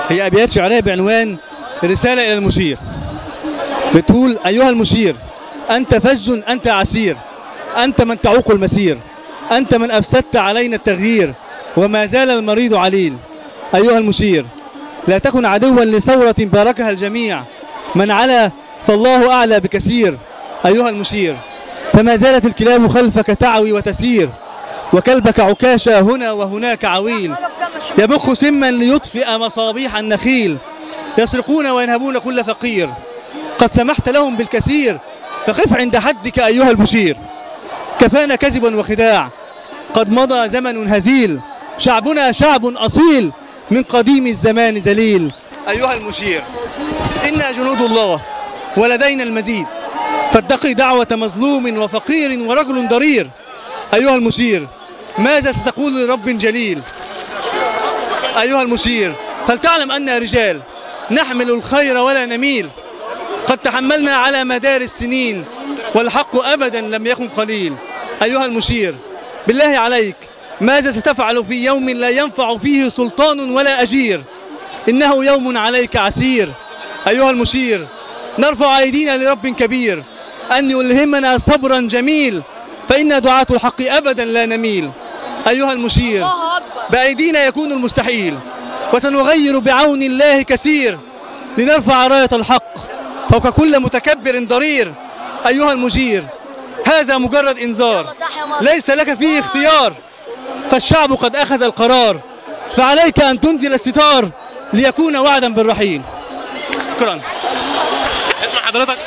هي أبيات شعرية بعنوان رسالة إلى المشير. بتقول: أيها المشير، أنت فج، أنت عسير، أنت من تعوق المسير، أنت من أفسدت علينا التغيير، وما زال المريض عليل. أيها المشير، لا تكن عدوا لثورة باركها الجميع، من علا فالله أعلى بكثير. أيها المشير، فما زالت الكلاب خلفك تعوي وتسير، وكلبك عكاشة هنا وهناك عويل، يبخ سما ليطفئ مصابيح النخيل، يسرقون وينهبون كل فقير، قد سمحت لهم بالكثير، فقف عند حدك أيها المشير. كفانا كذبا وخداع، قد مضى زمن هزيل، شعبنا شعب أصيل من قديم الزمان ذليل. أيها المشير، إنا جنود الله ولدينا المزيد، فاتقي دعوة مظلوم وفقير ورجل ضرير. أيها المشير، ماذا ستقول لرب جليل؟ أيها المشير، فلتعلم أن رجال نحمل الخير ولا نميل، قد تحملنا على مدار السنين، والحق أبدا لم يكن قليل. أيها المشير، بالله عليك، ماذا ستفعل في يوم لا ينفع فيه سلطان ولا أجير؟ إنه يوم عليك عسير. أيها المشير، نرفع أيدينا لرب كبير أن يلهمنا صبرا جميل، فإن دعاة الحق أبدا لا نميل. أيها المشير، بأيدينا يكون المستحيل، وسنغير بعون الله كثير، لنرفع راية الحق فوق كل متكبر ضرير. أيها المشير، هذا مجرد إنذار، ليس لك فيه اختيار، فالشعب قد أخذ القرار، فعليك أن تنزل الستار ليكون وعدا بالرحيل. شكرا. اسم حضرتك؟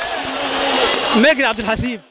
ماجد عبد الحسيب.